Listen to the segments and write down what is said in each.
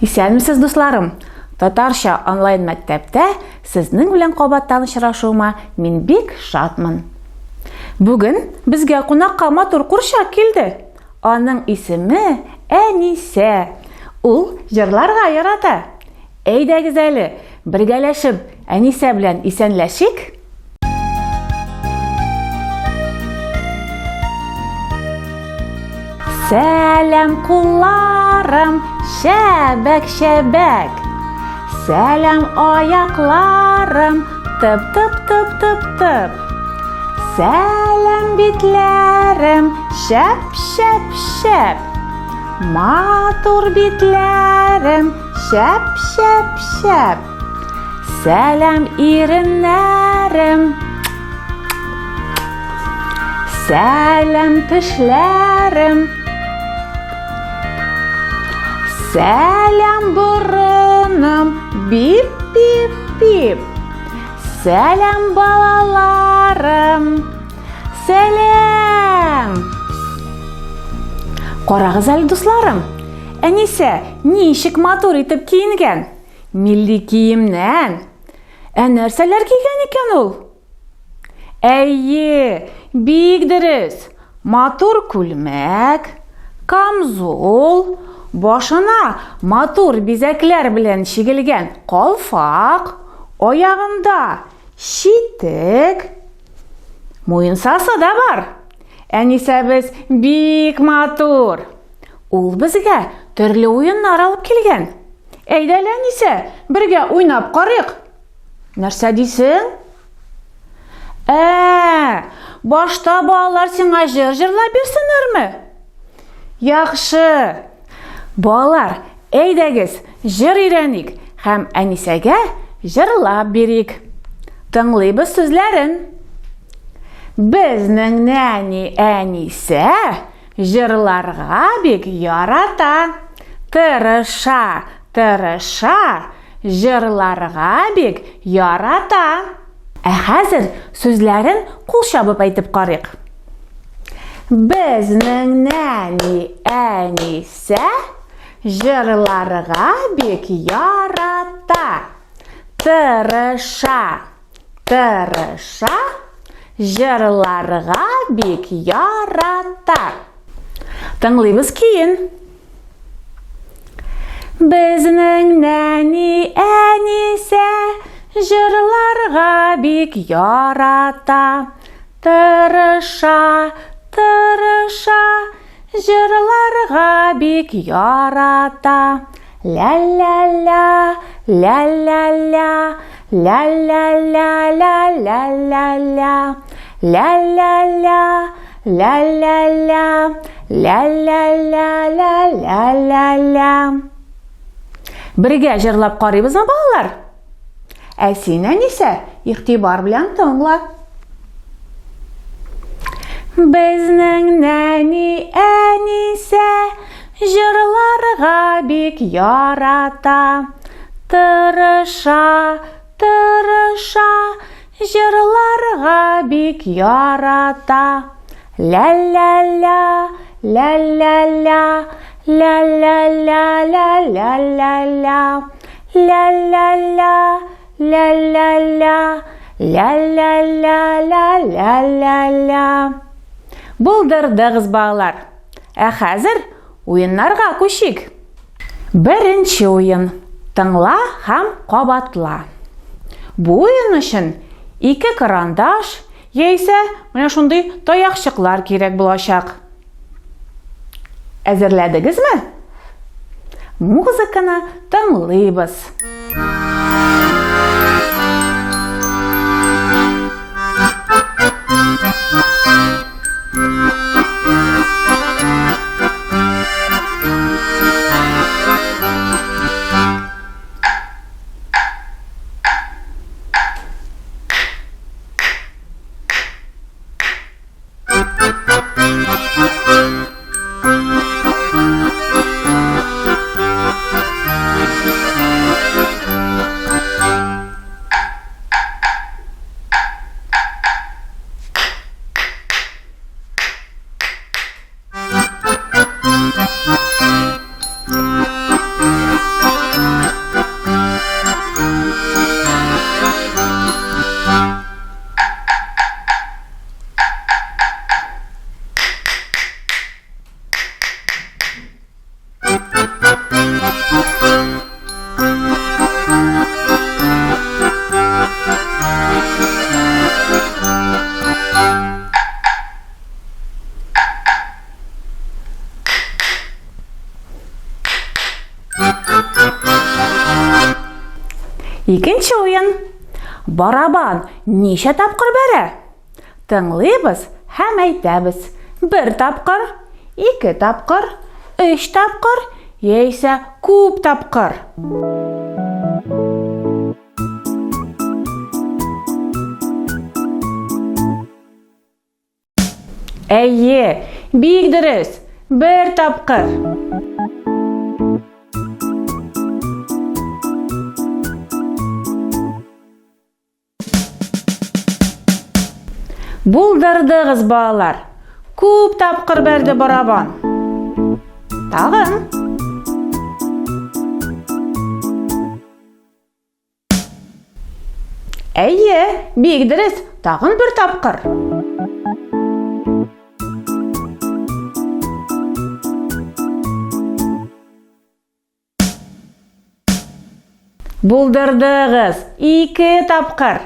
Исәнмесез, дусларым! Татарча онлайн мәктәптә сезнең белән кабаттан очрашуыма мин бик шатмын. Бүген безгә кунакка матур курчак килде. Аның исеме Әнисә. Ул җырларга ярата. Әйдәгез әле, бергәләшеп Әнисә белән исәнләшик. Сәлам кулларым, шәбәк-шәбәк. Сәлам аякларым, тып-тып-тып-тып-тып. Сәлам битләрем, шәп-шәп-шәп. Матур битләрем, шәп-шәп-шәп. Сәлам иреннәрем. Сәлам тешләрем. Сәлам борыным. Бип, бип, бип. Сәлам балаларым. Сәлам! Карагыз әле, дусларым. Әнисә ничек матур итеп киенгән. Милли киемнән. Ә нәрсәләр кигән икән ул? Әйе, бик дөрес. Матур күлмәк, камзол, башына матур бизәкләр белән чигелгән калфак, аягында читек, муенсасы да бар. Әнисәбез бик матур. Ул безгә төрле уеннар алып килгән. Әйдә әле, Әнисә, бергә уйнап карыйк. Нәрсә дисең? Ә, башта балалар сиңа җыр җырлап бирсеннәрме? Яхшы. Балалар, әйдәгез, җыр өйрәник һәм Әнисәгә җырлап бирик. Тыңлыйбыз сүзләрен. Безнең нәни Әнисә Җырларга бик ярата. Тырыша, тырыша, җырларга бик ярата. Ә хәзер сүзләрен кул чабып әйтеп карыйк. Безнең нәни Әнисә җырларга бик ярата. Тырыша, Тырыша, җырларга бик ярата. Тыңлыйбыз киен. Безнең нәни Әнисә җырларга бик ярата. Тырыша, тырыша, җырларга бик ярата. Ля-ля-ля, ля-ля-ля, ля-ля-ля-ля-ля-ля-ля, ля-ля-ля, ля-ля-ля, ля-ля-ля-ля-ля-ля-ля. Бергә җырлап карыйбызмы, балалар? Ә син, Әнисә, игътибар белән тыңла. Безнең нәни Әнисә җырларга бик ярата. Тырыша, тырыша, җырларга бик ярата. Ля-ля-ля, ля-ля-ля, ля-ля-ля-ля-ля-ля-ля. Ля-ля-ля, ля-ля-ля, ля-ля-ля-ля-ля-ля-ля. Булдырдыгыз, балалар. Ә хәзер уеннарга күчик. Беренче уен. Тыңла һәм кабатла. Бу уен өчен ике карандаш яисә менә шундый таякчыклар кирәк булачак. Әзерләдегезме? Музыканы тыңлыйбыз. Икенче уен. Барабан ничә тапкыр бәрә? Тыңлыйбыз һәм әйтәбез. Бер тапкыр, ике тапкыр, өч тапкыр, яисә күп тапкыр. Әйе, бик дөрес. Бер тапкыр. Булдырдыгыз, балалар. Күп тапкыр бәрде барабан. Тагын. Әйе, бик дөрес. Тагын бер тапкыр. Булдырдыгыз! Ике тапкыр!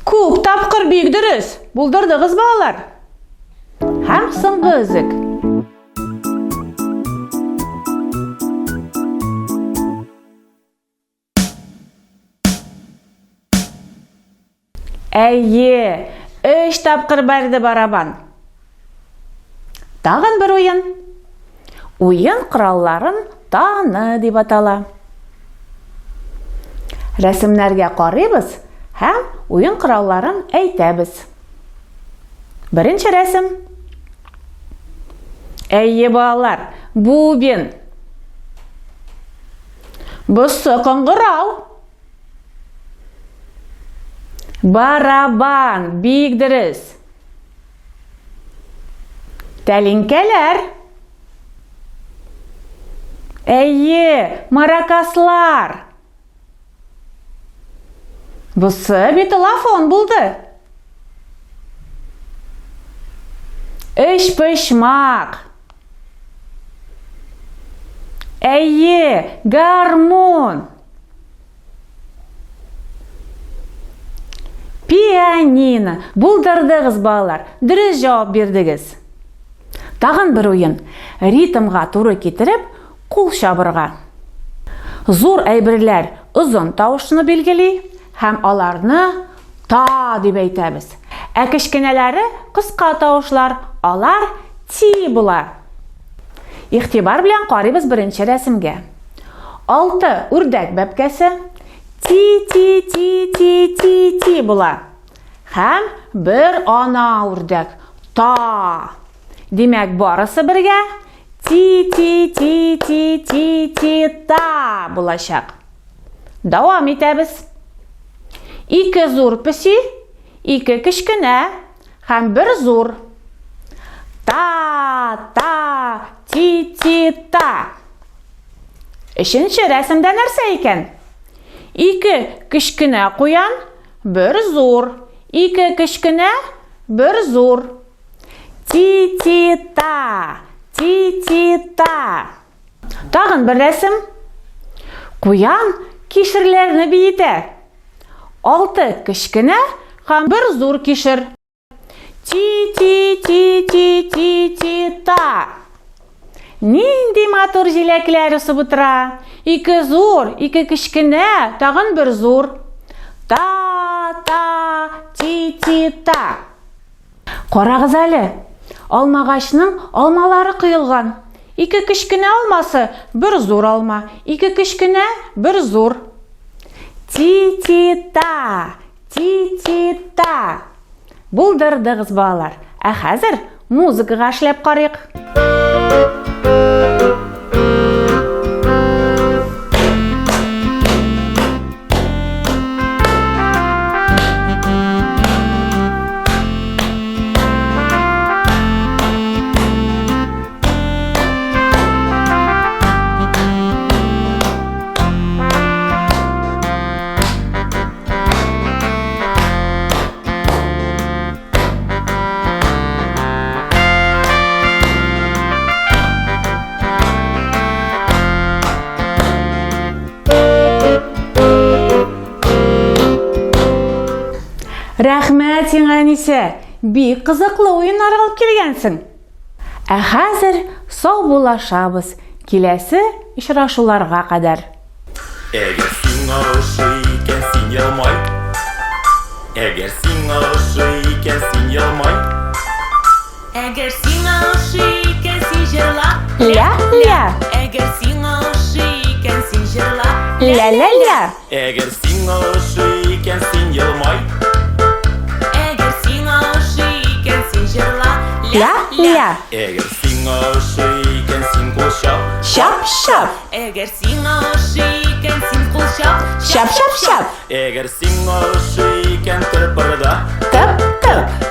Күп тапкыр бик дөрес! Булдырдыгыз, балалар! Һәм соңгы өзек. Әйе, өч тапкыр бәрде барабан. Тагын бер уен. Уен коралларын таны дип атала. Рәсемнәргә карыйбыз һәм уен коралларын әйтәбез. Беренче рәсем. Әйе, балалар, бубен. Бусы кыңгырау. Барабан, бик дөрес. Тәлинкәләр. Әйе, маракаслар. Бусы бит лафон булды. Өчпочмак. Әйе, гармун. Пианино. Булдырдыгыз, балалар. Дөрес җавап бирдегез. Тагын бер уен. Ритмга туры китереп, кул чабырга. Зур әйберләр озын тавышны билгели һәм аларны та дип әйтәбез. Ә кечкенәләре кыска тавышлар, алар ти була. Игътибар белән карыйбыз беренче рәсемгә. Алты үрдәк бәбкәсе ти ти ти ти ти ти була. Һәм бер ана үрдәк та. Димәк, барысы бергә ти ти ти ти ти ти та булачак. Дәвам итәбез. Ике зур песи, ике кечкенә һәм бер зур. Та, та, ти, ти, та. Өченче рәсемдә нәрсә икән? Ике кечкенә куян, бер зур. Ике кечкенә, бер зур. Ти, ти, та. Ти, ти, та. Тагын бер рәсем. Куян кишерләрне биетә. Алты кечкенә һәм бер зур кишер. Ти ти ти ти ти ти та. Нинди матур җиләкләр үсеп утыра. Ике зур, ике кечкенә, тагын бер зур. Та та ти ти та. Карагыз әле, алмагачның алмалары коелган. Ике кечкенә алмасы, бер зур алма. Ике кечкенә, бер зур. Ти-ти-та, ти-ти-та. Булдырдыгыз, балалар. Ә хәзер музыкага эшләп карыйк. Рәхмәт сиңа, Әнисә. Бик кызыклы уеннар алып килгәнсең. Ә хәзер саубуллашабыз, киләсе очрашуларга кадәр. Әгәр сиңа ошый икән, син елмай. Әгәр сиңа ошый икән, син елмай. Әгәр сиңа ошый икән, син җырла. Ля-ля. Әгәр сиңа ошый икән, син җырла. Ля-ля-ля. Әгәр сиңа ошый икән, син елмай. Әгәр сиңа ошый икән, син җырла. Ля-ля. Әгәр сиңа ошый икән, син кул чап. Чап-чап. Әгәр сиңа ошый икән, син кул чап. Чап-чап-чап. Әгәр сиңа ошый икән, тыпырда. Тып-тып.